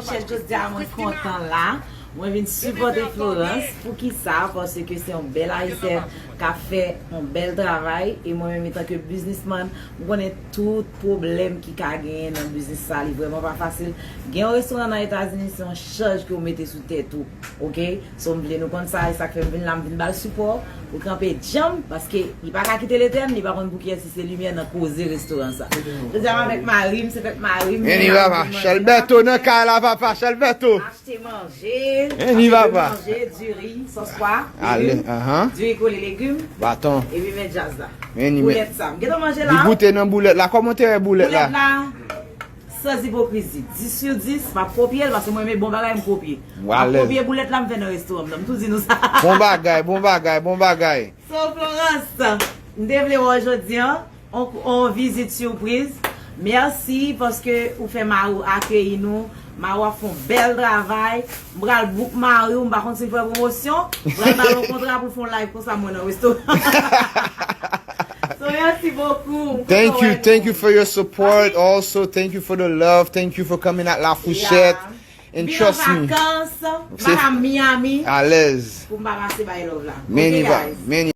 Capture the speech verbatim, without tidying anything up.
Chèf, jodi a mwen kontan la. Mwen vin sipòte Florence. Poukisa? Paske se yon bèl ayisyèn k ap fè yon bèl travay. E mwen menm, antanke biznismann, m konnen tout pwoblèm ki ka genyen nan biznis sa. Li vrèman pa fasil. Gen yon restoran nan Etazini, se yon chaj ke w mete sou tèt ou. Oke? So, m vle nou konn sa, e sa k fè m vin la, m vin ba l sipò pou kanpe djanm, paske li pa ka kite Letèn, li pa konn pou kiyès li se limyè nan koze restoran sa. Jodi a m avèk mari m, se fèt mari m. Vini, papa. Chalbèto nan kay la, papa. Chalbèto. Achte manje. Vini, papa. Manje, diri, sòs pwa, legim, diri kole, legim, baton. Epi men djaz la. Vini, men. Boulèt sa. M gentan manje la. Li goute nan boulèt la. Kòman w te wè boulèt la? Boulèt la. Sans ipokrizi, dis sou dis, m ap kopye l, paske mwen renmen bon bagay, m kopye. M ap kopye boulèt la, m fè nan restoran m nan. M tou di nou sa. Bon bagay, bon bagay, bon bagay. So, Florence, m te vle wè w jodi a, on, on vizit sipriz. Mèsi paske ou fè mari w akeyi nou. Mari w ap fè yon bèl travay. M pral book mari w, m pa konn si l fè pwomosyon. M pral ba l yon kontra pou l fè yon live konsa mwen nan restoran. So, mèsi bokou. Thank you, thank you for your support also. Thank you for the love. Thank you for coming at La Fourchette. And trust me. Vin an vakans, se Miami. Alèz. Pou m pa pase bay love la. Many, okay, guys. Many.